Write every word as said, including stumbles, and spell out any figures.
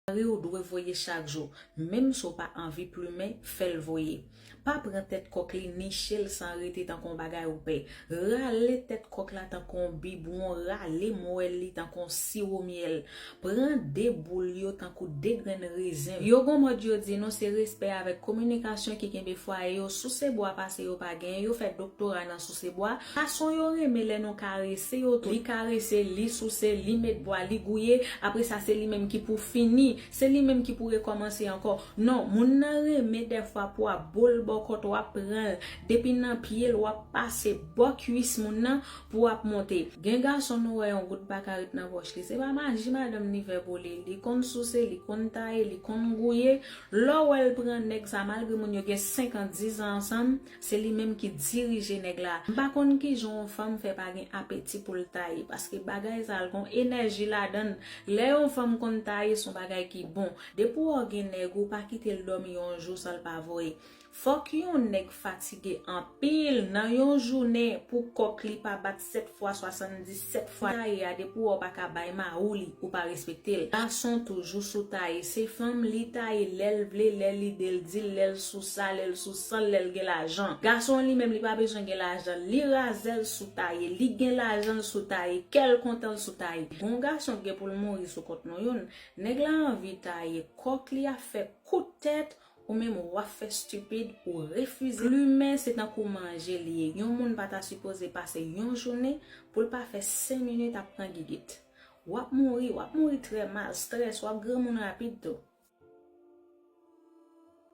Mari w dwe voye chak jou, menm si w pa anvi plimen, fè l voye. Pa pran tèt kòk li, niche l san rete tankou yon bagay ou pè. Rale tèt kòk la tankou yon bibwon, rale mwèl li tankou yon siwo myèl. Pran de boul yo tankou de grenn rezen. Yo gon mòd yo di nou se respè avèk kominikasyon ki kenbe fwaye yo, souse bwa pase yo pa genyen, yo fè doktora nan souse bwa. Gason yo renmen lè nou karese yo tou. Li karese, li souse, li met bwa, li gouye, apre sa se li menm ki pou fini, se li menm ki pou rekòmanse ankò. Non, moun nan renmen dèfwa pou w ap bo l bò kòt, w ap pran l depi nan pye l, w ap pase bò kwis moun nan pou w ap monte. Gen gason nou wè yon gout pa ka ret nan pòch li. Se pa maji madanm li fè pou li. Li konn souse, li konn taye, li konn gouye. Lè w wè l pran nèg sa, malgre moun yo gen senkant, dizan ansanm, se li menm ki dirije nèg la. M pa konn kijan yon fanm fè pa gen apeti pou l taye, paske bagay sa l gon enèji ladan l. Lè yon fanm konn taye, se yon bagay ki bon. Depi w gen nèg ou, pa kite l dòmi yon jou san l pa voye. Fòk yon nèg fatige anpil nan yon jounen pou kòk li pa bat sèt fwa swasanndisèt fwa. Taye a, depi w pa ka bay mari w li, ou pa respekte l. Gason toujou sou taye. Se fanm li taye lè l vle, lè lide l di l, lè l sou sa, lè l sou san l, lè l gen lajan. Gason li menm li pa bezwen gen lajan. Li razè l sou taye. Li gen lajan l sou taye. Kè l kontan l sou taye. Gon gason gen pou l mouri sou kont nou youn. Nèg la anvi taye kòk li ap fè kout tèt, ou menm w ap fè stipid, ou refize. Plimen se tankou manje li ye. Yon moun pa ta sipoze pase yon jounen pou l pa fè senk minit ap pran gigit. W ap mouri, w ap mouri trè mal, strès, w ap granmoun rapid tou.